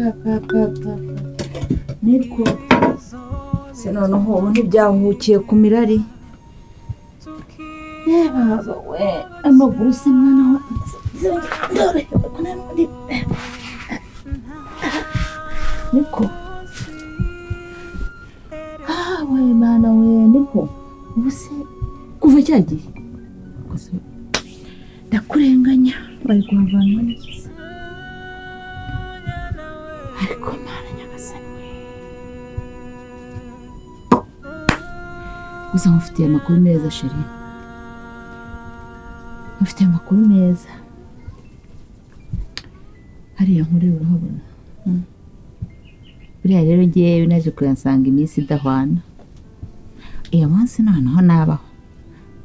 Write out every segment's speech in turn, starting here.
Pa pa pa, niko se noneho ubu ntibyahukiye ku mirari. Yeba we, amaguru se mwana wa, ndorohewe ko nari niko. Ah we, mana we, niko ubu se kuva cyagiye ndakurenganya, bari kuhavanwa n'iki se? Ariko mana nyagasani we, gusa nkufitiye amakuru meza chérie, nkufitiye amakuru meza. Hariya nkuri urahabona, buriya rero ngewe naje kuyansanga iminsi idahwana, iyo munsi noneho nabaho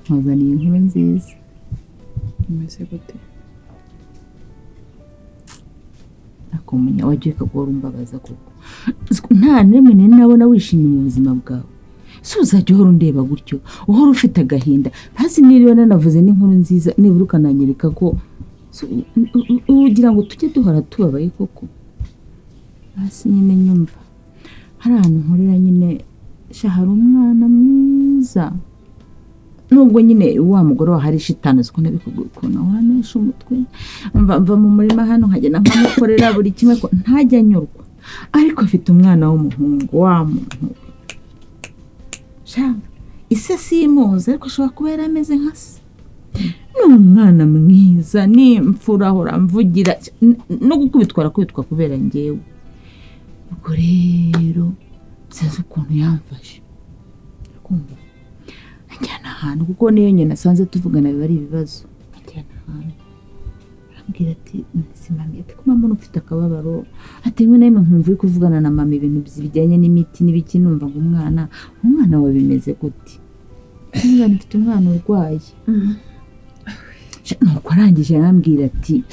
nkuzaniye inkuru nziza. Imeze gute? Akumenya wagiye ukagora umbabaza koko, nta n'imwe nari nabona wishimye mu buzima bwawe. Si uzajya uhora undeba gutyo, uhora ufite agahinda. Hasi niba nanavuze n'inkuru nziza nibura ukananyereka ko ugira ngo tujye duhora tubabaye koko. Hasi nyine nyumva hari ahantu nkorera nyine, sha hari umwana mwiza, nubwo nyine wa mugore wahari shitani siko nabikubwiye ukuntu wanesha umutwe, mva mu murima hano nkagenda nkamukorera buri kimwe ko ntajya anyurwa, ariko afite umwana w'umuhungu wa muntu sha ise simuzi ariko ashobora kuba yari ameze nka se. Ni umwana mwiza, ni imfura, ahora mvugira no gukubitwa arakubitwa kubera njyewe. Ubwo rero sinzi ukuntu yamfashe kumva anjyana ahantu, kuko niyo nyina asanze tuvugana biba ari ibibazo. Anjyana ahantu arambwira ati simami, ati ko mama ufite akababaro, ati rimwe na rimwe nkumva uri kuvugana na mama ibintu bijyanye n'imiti n'ibiki, numva ngo umwana wawe bimeze gute? Niba mfite umwana urwaye. Nuko arangije arambwira ati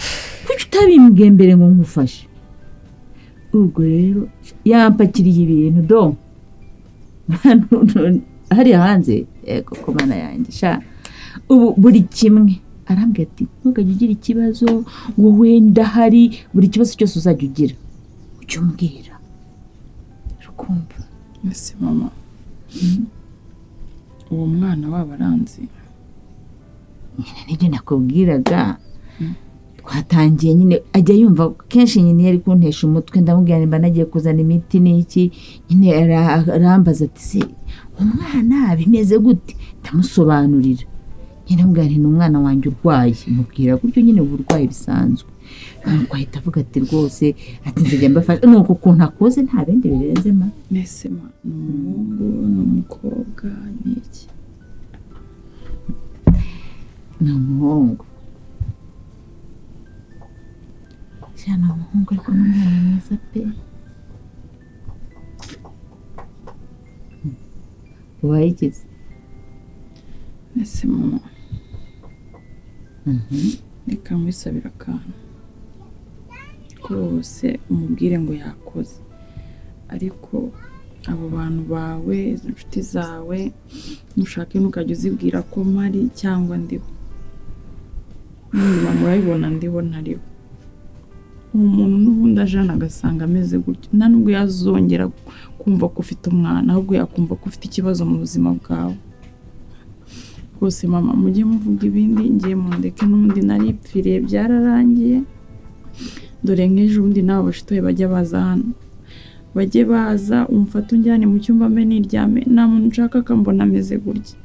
kuki utabimbwiye mbere ngo nkufashe? Ubwo rero yampakiriye ibintu do hariya hanze, yego ko mana yanjye sha, ubu buri kimwe arambwira ati ntugajye ugira ikibazo, wowe ndahari, buri kibazo cyose uzajya ugira ujye umbwira. Urukumva Ese mama, uwo mwana waba aranzi? Nyine nibyo nakubwiraga, twatangiye nyine ajya yumva kenshi nyine yari kuntesha umutwe, ndamubwira nimba nagiye kuzana imiti n'iki, nyine arambaza ati se umwana bimeze gute? Ndamusobanurira nyine, ndamubwira nti ni umwana wanjye urwaye, mubwira gutyo nyine uburwayi bisanzwe. Nuko ahita avuga ati rwose, ati nzajya mbafasha. Nuko ukuntu akoze nta bindi birenze ma. Ese ma, ni umuhungu, ni umukobwa, ni iki? Ni umuhungu. Sha ni umuhungu ariko ni umwana mwiza pe. Ubaye iki? Ese mama, reka nkwisabire akantu rwose, umubwire ngo yakoze, ariko abo bantu bawe, izo nshuti zawe, nushake ntukajya uzibwira ko mpari cyangwa ndiho. Nyuma murabibona ndiho ntariho. Uwo muntu n'ubundi ajana agasanga ameze gutyo, nta nubwo yazongera kumva ko ufite umwana, ahubwo yakumva ko ufite ikibazo mu buzima bwawe. Rwose mama, mujye muvuga ibindi, ngiye mundeke, n'ubundi naripfiriye byararangiye. Dore nk'ejo bundi n'abo bashuti bajya baza hano, bajye baza umfate unjyane mu cyumba mbe niryame, nta muntu nshaka ko ambona ameze gutya.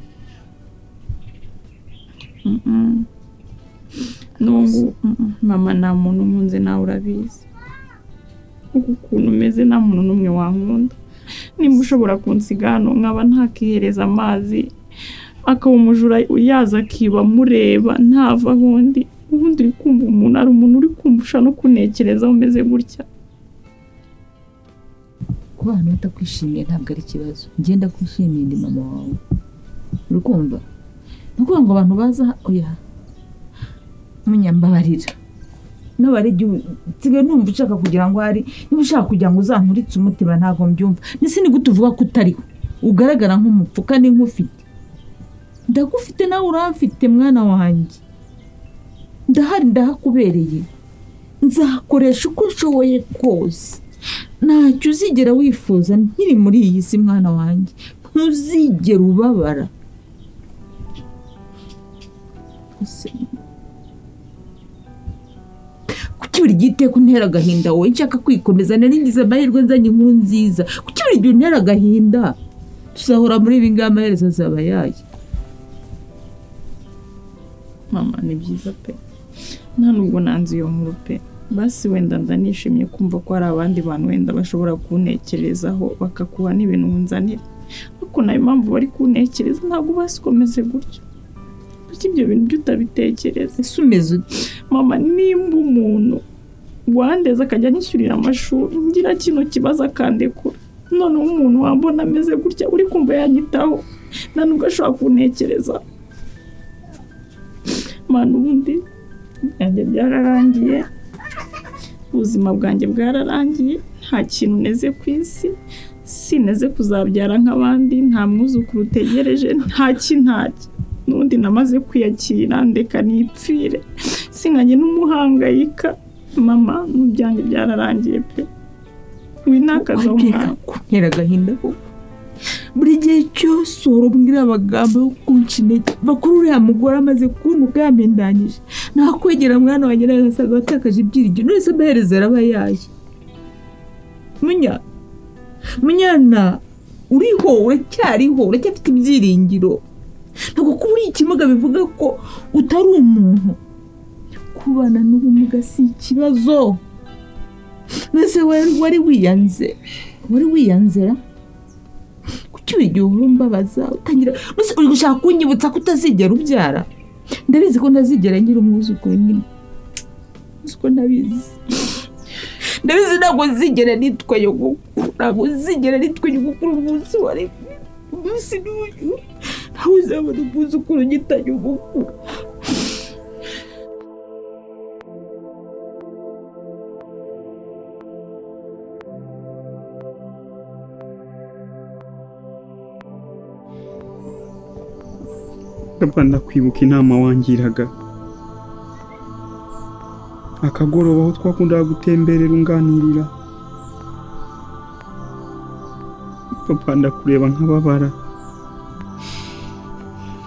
N'ubu mama nta muntu unkunze, nawe urabizi uku ukuntu umeze, nta muntu n'umwe wankunda. Nimba ushobora kunsiga hano nkaba ntakihereza amazi, akaba umujura yaza akiba mureba ntava aho ndi, ubundi uri kumva umuntu ari umuntu uri kumva ushobora no kunekereza umeze gutya. Kuba abantu batakwishimiye ntabwo ari ikibazo, ngenda kwishimiye ndi mama wawe, uri kumva? Ni ukuvuga ngo abantu baza oya munyambabarira nsigaye numva ushaka kugira ngo hari niba ushaka kugira ngo uzanturitse umutima, ntabwo mbyumva. Nese ni gute uvuga ko utariho, ugaragara nk'umupfu kandi nk'ufite? Ndagufite nawe uramfite mwana wanjye, ndahari, ndahakubereye, nzakoresha uko nshoboye kose. Ntacyo uzigera wifuza nkiri muri iyi si mwana wanjye, ntuzigera ubabara. Kuki buri gihe iteka untera agahinda wowe? Nshaka kwikomeza, nari ngize amahirwe nzanye inkuru nziza. Kuki buri gihe untera agahinda? Tuzahora muri ibi ngibi, amaherezo azaba ayahe? Mama ni byiza pe, nta nubwo nanze iyo nkuru pe. Basi wenda ndanishimye kumva ko hari abandi bantu wenda bashobora kuntekerezaho bakakuha n'ibintu nzanira, ariko nayo impamvu bari kuntekereza ntabwo basikomeze gutyo. Kuki ibyo bintu byo utabitekereza? Ese umeze ute? Mama, nimba umuntu wandeze akajya anyishyurira amashuri ngira kino kibazo akandekura, noneho umuntu wambona ameze gutya uri kumva yanyitaho, nta nubwo ashobora kuntekereza. Mana, ubundi byanjye byararangiye, ubuzima bwanjye bwararangiye, nta kintu neze ku isi, sineze kuzabyara nk'abandi, nta mwuzukuru utegereje, nta kintaki. N'ubundi namaze kwiyakira, ndeka nipfire, sinkanye n'umuhangayika. Mama, n'ubyanjye byararangiye pe, winakaza umwana. Kuntera agahinda koko, buri gihe cyose uhora umbwira amagambo yo kunca intege. Bakuru uriya mugore amaze kuntuka yampindanyije, nakwegera mwana wanjye nawe ngasanga watakaje ibyiringiro. None se amaherezo araba ayahe? Munyana uriho, uracyariho, uracyafite ibyiringiro. Ntabwo kuba uri ikimuga bivuga ko utari umuntu. Kubana n'ubumuga si ikibazo. Mbese wari wiyanze, wari wiyanzera? Kuki buri gihe uhora umbabaza utangira? Mbese uri gushaka kunyibutsa ko utazigera ubyara? Ndabizi ko ntazigera ngira umwuzukuru nyine, uzi ko ndabizi, ndabizi ntabwo nzigera nitwa nyogokuru, ntabwo nzigera nitwa nyogokuru umunsi wari umunsi n'uyu, ntawe uzabona umwuzukuru unyita nyogokuru. Ndakwibuka inama wangiraga akagoroba aho twakundaga gutemberera unganirira. Papa, ndakureba nkababara,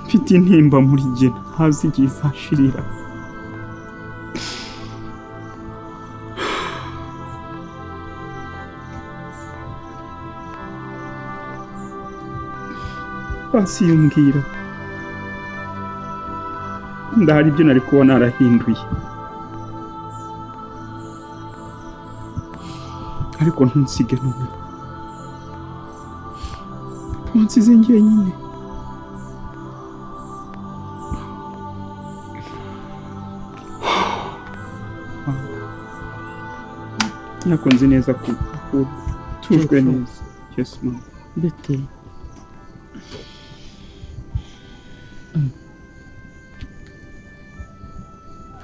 mfite intimba muri jye ntazi igihe izashirira. Basi iyo umbwira ndahari ibyo nari kuba narahinduye, ariko ntunsige none, wansize njyenyine. Ntabwo nzi neza ko tujwe neza. Yes mama. Bete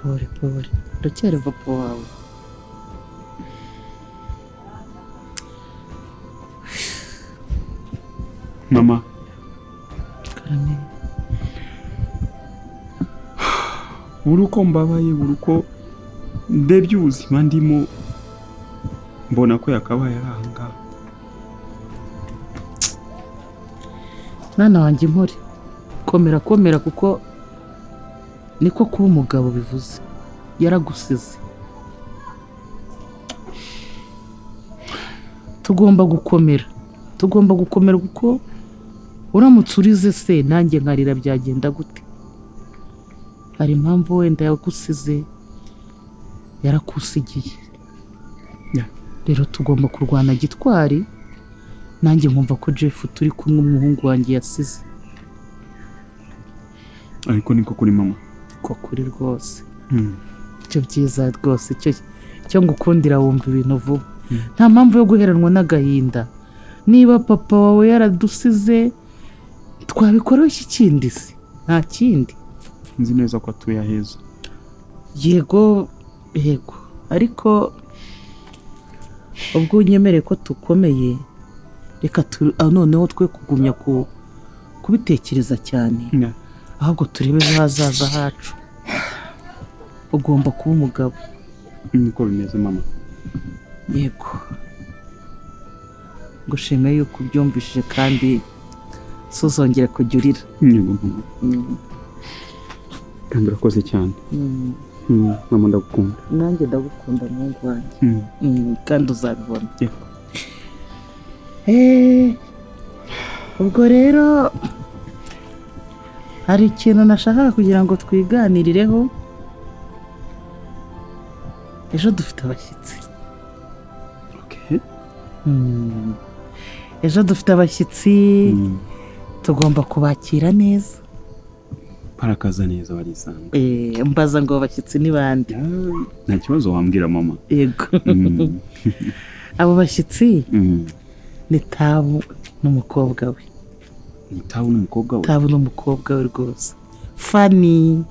pole pole, ndacyari papa wawe. Mama, karame, buri uko mbabaye, buri uko ndebye ubuzima ndimo, mbona ko yakabaye ari aha ngaha. Mwana wanjye impore, komera komera, kuko niko kuba umugabo bivuze. Yaragusize, tugomba gukomera, tugomba gukomera, kuko uramutse urize se nanjye nkarira byagenda gute? Hari impamvu wenda yagusize, yarakusigiye. Rero tugomba kurwana gitwari, nanjye nkumva ko Jeff turi kumwe, umuhungu wanjye yasize. Ariko niko kuri mama, ko kuri rwose. Icyo byiza rwose, icyo ngukundira wumva ibintu vuba. Nta mpamvu yo guheranwa n'agahinda. Niba papa wawe yaradusize twabikoraho iki kindi se? Nta kindi. Nzi neza ko atuye aheza. Yego yego, ariko ubwo unyemereye ko tukomeye, reka noneho twe kugumya kubitekereza cyane, ahubwo turebe ejo hazaza hacu. Ugomba kuba umugabo. Niko bimeze mama. Yego. Ngushimiye yuko ubyumvishije kandi suzongera kujya urira. Yego mama. Kandi urakoze cyane. Mama ndagukunda. Nanjye ndagukunda muhungu wanjye. Kandi uzabibona. Yego. Ubwo rero hari ikintu nashakaga kugira ngo twiganirireho. Ejo dufite abashyitsi. Okay. Ejo dufite abashyitsi, tugomba kubakira neza. Barakaza neza barisanga. Mbaza ngo abashyitsi ni bande? Nta kibazo wambwira mama. Yego. Abo bashyitsi ni Tabu n'umukobwa we. Ni Tabu n'umukobwa we? Tabu n'umukobwa we rwose. Fani.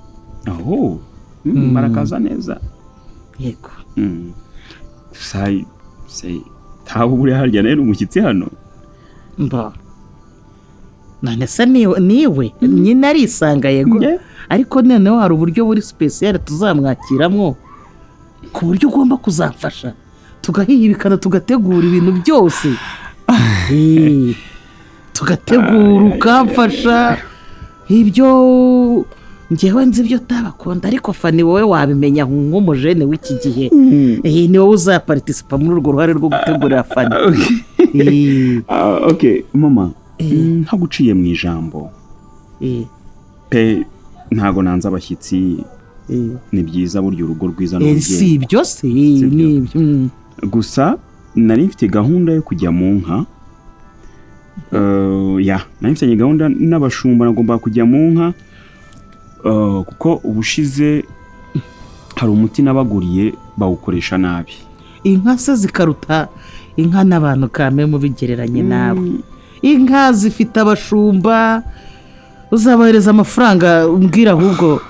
Aho. Barakaza neza. Yego. Sai Tabu buri harya nawe umushyitsi hano. Mba. None se niwe nyine arisanga yego. Ariko noneho hari uburyo buri special tuzamwakiramwo ku buryo ugomba kuzamfasha tugahihibikana tugategura ibintu byose. Tugategura ukamfasha ibyo ngewe nzi ibyo utabakunda ariko Fani wowe wabimenya nk'umujene w'iki gihe. Ni wowe uzaparticipa muri urwo ruhare rwo gutegurira Fani. Okay mama, ntaguciye mu ijambo. Pe ntago nanze abashyitsi. Ni byiza burya urugo rwiza n'urugendo. Si ibyo se ni ibyo. Gusa nari mfite gahunda yo kujya mu nka. Nari mfite gahunda n'abashumba nagomba kujya mu nka. Kuko ubushize hari umuti nabaguriye bawukoresha nabi. Inka se zikaruta inka n'abantu kame mu bigereranye nawe. Inka zifite abashumba uzabohereza amafaranga umbwira ahubwo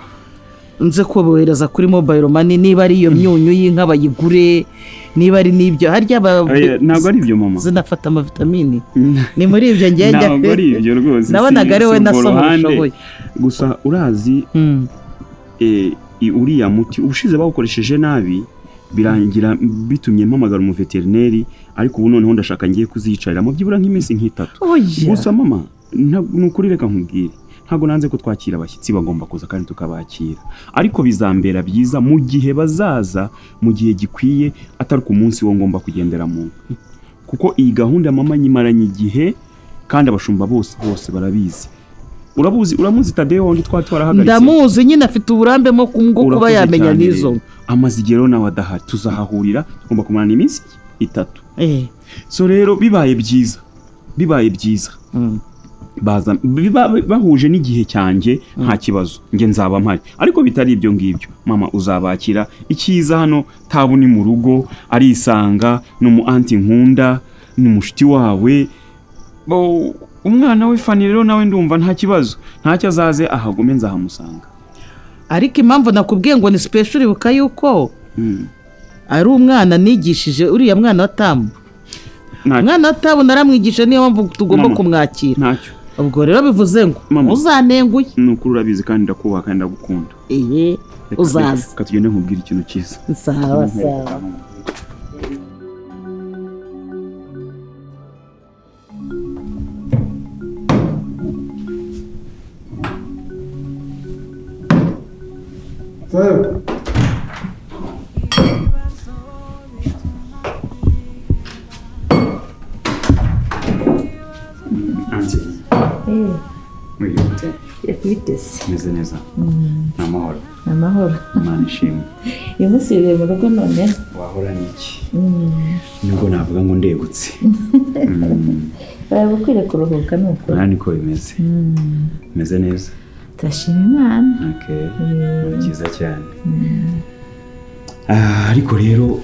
nze kubohereza kuri mobile money niba ari iyo myunyu y'inka bayigure niba ari n'ibyo harya ntabwo ari ibyo mama zinafata amavitamini ni muri ibyo ngenge ntabwo ari ibyo rwose nabonaga ari we nasoma ushoboye gusa urazi uriya muti ubushize bawukoresheje nabi birangira bitumye mpamagara umuveterineri ariko ubu noneho ndashaka ngiye kuziyicarira byibura nk'iminsi nk'itatu. Gusa mama ni ukuri reka nkubwire ntabwo nanze ko twakira abashyitsi bagomba kuza kandi tukabakira ariko bizambera byiza mu gihe bazaza mu gihe gikwiye atari ku munsi wo ngomba kugendera mu kuko iyi gahunda mama nyimaranye igihe kandi abashumba bose bose barabizi. Urabuzi uramuzi Tadeo wundi twarahagaritse. Ndamuzi nyine afite uburambe mo kuba yamenya nizo amaze igihe rero nawe adahari tuzahahurira tugomba kumarana iminsi itatu. So rero bibaye byiza baza bahuje n'igihe cyanjye nta kibazo nge nzaba mpari ariko bitari ibyo ngibyo mama uzabakira icyiza hano Tabu ni mu rugo arisanga ni umu anti nkunda ni mushuti wawe umwana we Fani rero nawe ndumva nta kibazo ntacyo azaze ahagume nzahamusanga. Ariko impamvu nakubwiye ngo ni special ibuka yuko ari umwana nigishije uriya mwana wa Tamu. Umwana wa Tamu naramwigisha niyo mpamvu tugomba kumwakira. Ntacyo. Ubwo rero bivuze ngo uzanenguye. Ni ukuri urabizi kandi ndakubaha kandi ndagukunda. Uzaza. Reka tugende nkubwire ikintu cyiza. Sawa sawa. Meze neza. Ni amahoro. Amahoro. Imana ishimwe. Uyu munsi wiriwe mu rugo none? Wahora n'iki? Nubwo navuga ngo ndegutse. Waba ukwiriye kuruhuka ni ukuri. Nta niko bimeze. Meze neza. Turashima Imana. Okay. Ni byiza cyane. Ariko rero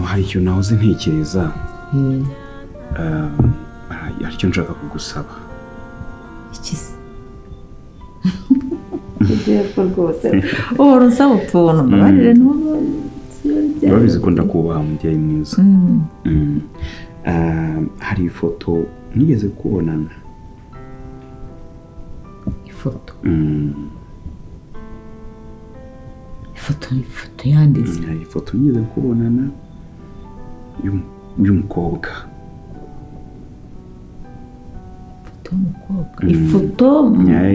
hari ikintu nahoze ntekereza. Hari icyo nshaka kugusaba. Iki se? Ko rwose uhora unsaba utuntu mbabarire n'ubu urabizi ko ndakubaha mubyeyi mwiza. Hari ifoto nigeze kubonana. Ifoto ifoto yanditse. Hari ifoto nigeze kubonana y'umukobwa. Y'umukobwa?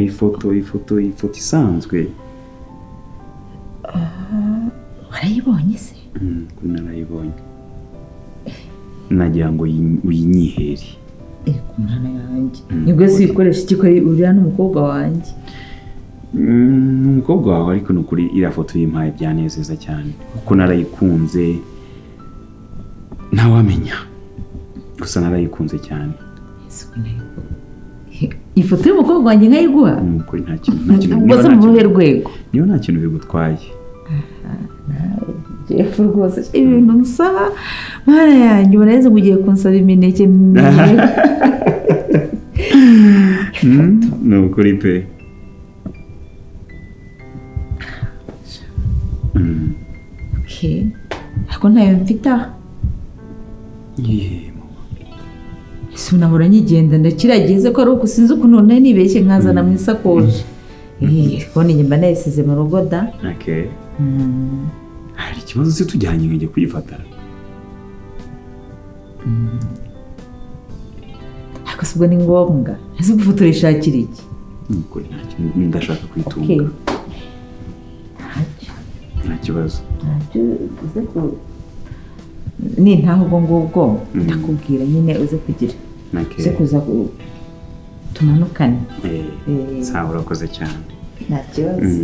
Ifoto? Ifoto isanzwe. Warayibonye se? Kuri narayibonye, nagira ngo uyinyihere. Ku mwana yanjye nibwo si ibikoresho iki ko uriya n'umukobwa wanjye? Ni umukobwa wawe, ariko ni ukuri iriya foto uyimpaye byanezeza cyane kuko narayikunze, ntawamenya, gusa narayikunze cyane. Ifoto y'umukobwa wanjye nkayiguha? Ni ukuri nta kintu, nta kintu. Ubwo Niba se nta mu ruhe kintu- rwego? Niba nta kintu bigutwaye. Jeff, rwose ibintu nsaba, mana yanjye, ubona ngo ugiye kunsaba imineke. Ni ukuri pe. Okay. Ariko ntayo mfite aha. Yeee mama. Ese unahora nyigenda ndakiragize ko ari uku, sinzi ukuntu nari nibeshye nkazana mu isakoshi. Kubona inyuma nayisize mu rugo da. Okay. Hari ikibazo se tujyanye nkajya kuyifata? Ariko si ubwo ni ngombwa? Ese ubwo ifoto urishakira iki? Ni ukuri nta kintu, ndashaka kuyitunga. Ntacyo. Nta kibazo. Ntacyo, uze ku nintaha ubwo ngubwo ndakubwira nyine, uze kugira uze kuza tumanukane. Sawa, urakoze cyane. Nta kibazo.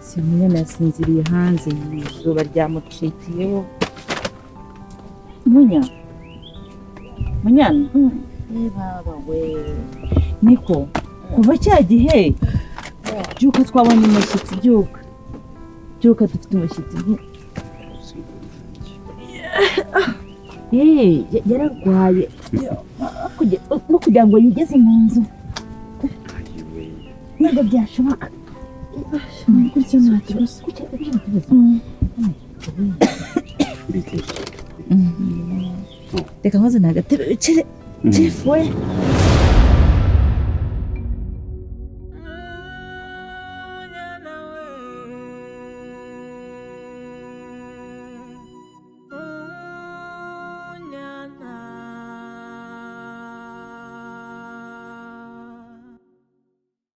Si munyana yasinziriye hanze, izuba ryamucikiyeho. Munya, munyana, baba we, niko kuva cya gihe, byuka, twabonye umushyitsi, byuka, byuka, dufite umushyitsi. Yararwaye no kugira ngo yigeze mu nzu ntabwo byashoboka. Gutya nta kibazo. Reka nkoze ni agatebe wicare, Jeff we.